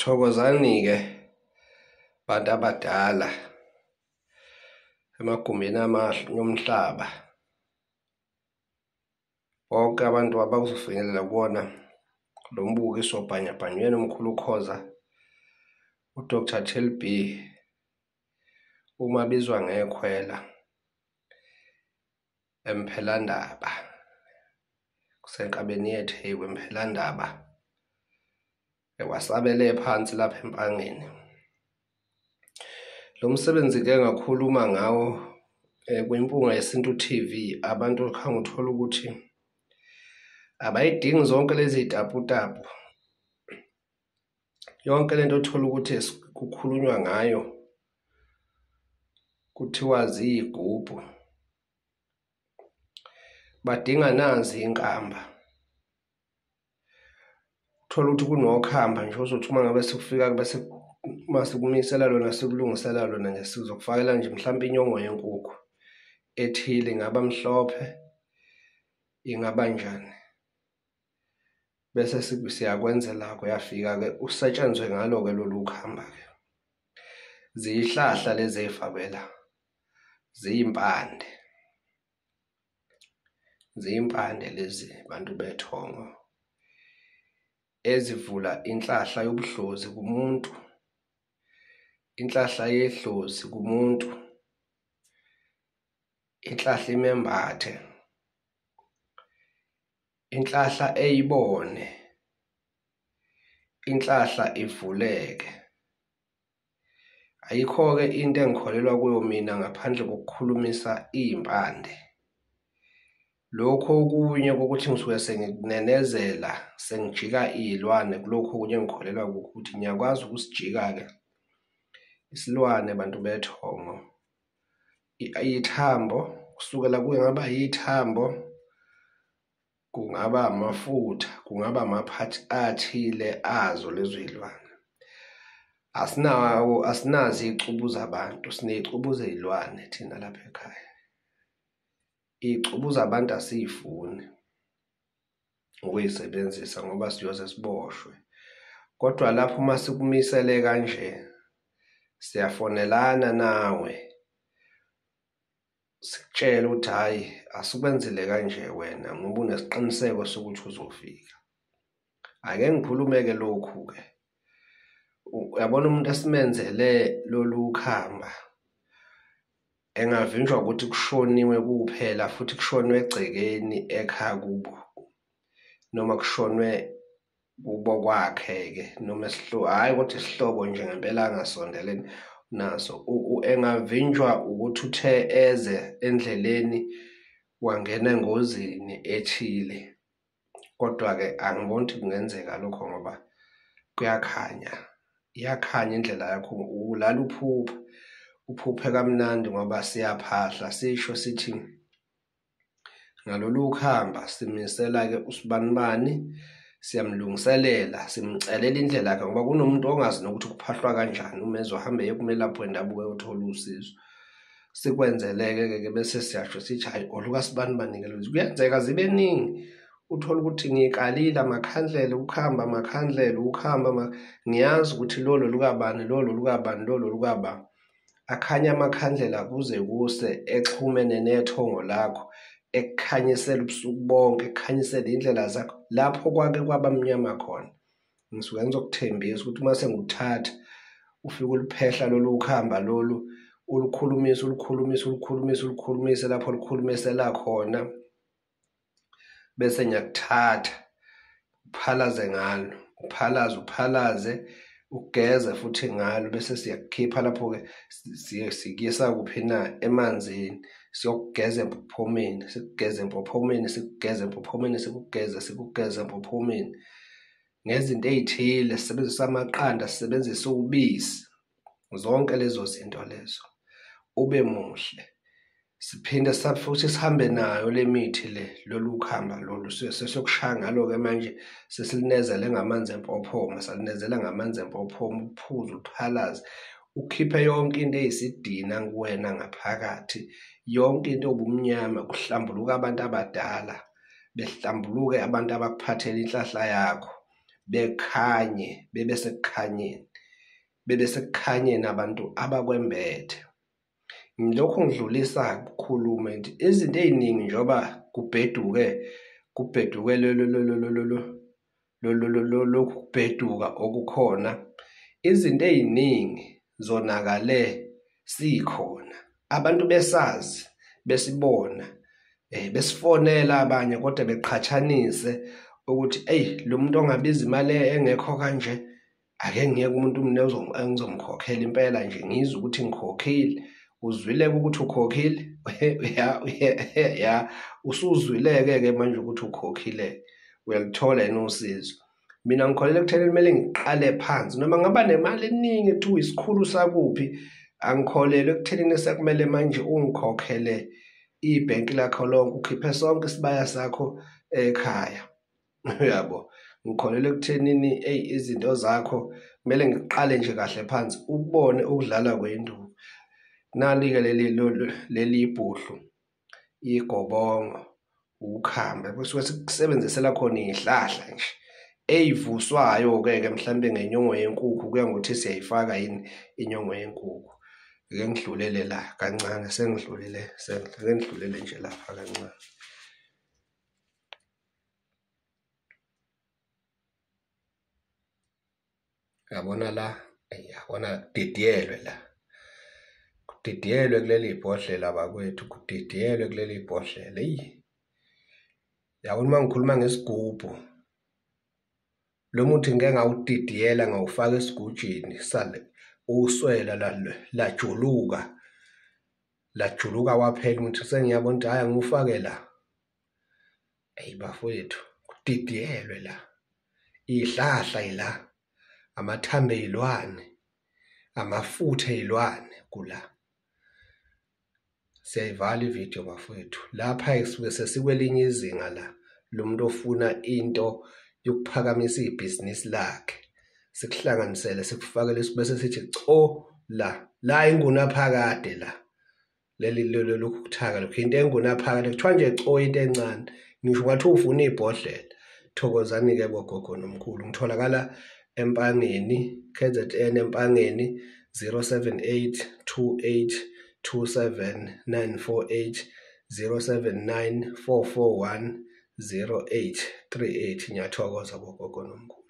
Thokozani-ke bantu abadala emagumbini amahle omhlaba. Bonke abantu abazofinyelela kuwona lo mbukiso bhanyabhanyweni uMkhulu uKhoza, u-Doctor T_L_B, uma abizwa ngekhwela eMphelandaba, kusenkabeni yeTheku eMphelandaba, ekwasabele phansi lapha Empangeni. Lo msebenzi-ke engakhuluma ngawo kwiMpunga Yesintu TV, abantu khange uthole ukuthi abayidingi zonke lezi y'taputapu. Yonke lento othola ukuthi kukhulunywa ngayo kuthiwa ziyigubhu, badinga nazi iy'nkamba. Uthole ukuthi kunokhamba nje ozothi uma ngabe sekufika bese uma sikumisela lona sikulungisela lona nje sizokufakela nje mhlampe inyongo yenkukhu ethile, ingaba mhlophe, ingaba njani. Bese siyakwenzela-ke uyafika-ke usetshenzwe ngalo-ke lolu khamba-ke. Ziyihlahla lezi ey'fakwe la, ziyimpande, ziyimpande lezi bantu bethongo ezivula inhlahla yobudlozi kumuntu, inhlahla yedlozi kumuntu, inhlahla imembathe, inhlahla eyibone, inhlahla ivuleke. Ayikho-ke into engikholelwa kuyo mina ngaphandle kokukhulumisa iy'mpande. Lokhu okunye kokuthi ngisuke sengikunenezela sengijika iy'lwane kulokhu okunye engikholelwa kukho ukuthi ngiyakwazi ukusijika-ke isilwane bantu bethongo. Ithambo kusukela kungaba yithambo, kungaba amafutha, kungaba amaphathi athile azo lezo y'lwane. Asinawo, asinazo iy'cubu zabantu, siney'cubu zey'lwane thina lapha ekhaya. Iy'cubu zabantu asiy'funi ukuy'sebenzisa ngoba siyoze siboshwe. Kodwa lapho uma sikumisele kanje, siyafonelana nawe, sikutshele ukuthi hhayi asikwenzele kanje wena ngoba unesiqiniseko sokuthi uzofika. Ake ngikhulume-ke lokhu-ke. Uyabona umuntu esimenzele lolu khamba engavinjwa ukuthi kushoniwe kuphela futhi kushonwe egcekeni ekhaya kubo noma kushonwe kubo kwakhe-ke noma hhayi kodwa isihlobo nje ngempela angasondelene naso. Engavinjwa ukuthi uthe eze endleleni wangena engozini ethile. Kodwa-ke angiboni ukuthi kungenzeka lokho ngoba kuyakhanya, iyakhanya indlela yakho, ulala uphupha, uphuphe kamnandi ngoba siyaphahla sisho sithi ngalolu khamba simisela-ke usibanibani, siyamlungiselela, simcelela indlela yakhe ngoba kunomuntu ongazi nokuthi kuphahlwa kanjani uma ezohamba eye kumelaphi wendabuko eyothola usizo. Sikwenzeleke-ke bese siyasho sithi hhayi olukasibanibani-ke lolu. Kuyenzeka zibe ningi, uthole ukuthi ngiyikalile amakhandlela, ukuhamba amakhandlela, ukuhamba ngiyazi ukuthi lolo lukabani, lolo lukabani, lolo lukabani. Akhanye amakhandlela kuze kuse exhumene nethongo lakho, ekukhanyisela ubusuku bonke, ekukhanyisela iy'ndlela zakho lapho kwake kwaba mnyama khona. Ngisuke ngizokuthembisa ukuthi uma sengikuthatha ufike uluphehla lolu khamba lolu, ulukhulumise, ulukhulumise, ulukhulumise, ulukhulumise lapho olukhulumisela khona, bese ngiyakuthatha uphalaze ngalo, uphalaze, uphalaze, ugeze futhi ngalo, bese siyakukhipha lapho-ke sikuyisa kuphi na? Emanzini, siyokugeza empophomeni, sikugeze empophomeni, sikugeze empophomeni, sikugeze, sikugeze empophomeni ngezinto ey'thile, sisebenzise amaqanda, sisebenzise ubisi, zonke lezo zinto lezo, ube muhle. Siphinde futhi sihambe nayo le mithi le, lolu khamba lolu sesiyokushaya ngalo-ke manje, sesilinezele ngamanzi empophoma, salinezela ngamanzi empophoma, uphuze uphalaze, ukhiphe yonke into eyisidina kuwena ngaphakathi, yonke into ewubumnyama, kuhlambuluka abantu abadala, behlambuluke abantu abakuphathela inhlahla yakho, bekhanye, bebe sekukhanyeni, bebe sekukhanyeni abantu abakwembethe. Ngilokhu ngidlulisa kukhulume nje izinto ey'ningi njengoba kubheduke lokhu kubheduka okukhona, izinto ey'ningi zonakale sikhona, abantu besazi, besibona, besifonela abanye kodwa beqhathanise ukuthi eyi lo muntu ongabiza imali engekho kanje, ake ngiyeke umuntu mina engizomkhokhela impela nje, ngizwe ukuthi ngikhokhile. Uzwile-ke ukuthi ukhokhile? Ya, usuzwile-ke manje ukuthi ukhokhile, uyalithola yini usizo? Mina ngikholelwa ekutheni kumele ngiqale phansi, noma ngaba nemali eningi kuthiwa isikhulu sakuphi, angikholelwa ekuthenini sekumele manje ungikhokhele ibhenki lakho lonke, ukhiphe sonke isibaya sakho ekhaya. Uyabo, ngikholelwa ekuthenini eyi izinto zakho kumele ngiqale nje kahle phansi, ukubone ukudlala kwenduku. Nali-ke leli ibhudlu, igobongo, ukhamba, kusuke sikusebenzisela khona iy'hlahla nje ey'vuswayo-ke ke mhlampe ngenyongo yenkukhu, kuya ngokuthi siyayifaka yini inyongo yenkukhu. Ake ngidlulele la kancane, sengidlulile, ake ngidlulele nje lapha kancane. Yabona la, yabona kudidiyelwe la, kudidiyelwe kuleli bhodlela bakwethu, kudidiyelwe kuleli bhodlela. Eyi, yabona uma ngikhuluma ngesigubhu, lo muthi ngike ngawudidiyela ngawufaka esigujini, sale uswela lajuluka, lajuluka waphela umuthi, sengiyabona ukuthi hhayi angiwufake la. Eyi bafowethu, kudidiyelwe la, iy'hlahla yila, amathambo ey'lwane, amafutha ey'lwane kula. Siyayivala ividiyo bafowethu. Lapha sisuke sesikwelinye izinga la, lo muntu ofuna into yokuphakamisa ibhizinisi lakhe, sikuhlanganisele sikufakele, bese sithi co la, la ingunaphakade la, leli lokhu kuthaka lokhu into engunaphakade, kuthiwa nje co into encane, ngisho ungathi ufuna ibhodlela. Thokozani-ke bogogo nomkhulu, ngitholakala Empangeni, KZN Empangeni, 078 28 27 948, 079 441 0838. Ngiyathokoza bogogo nomkhulu.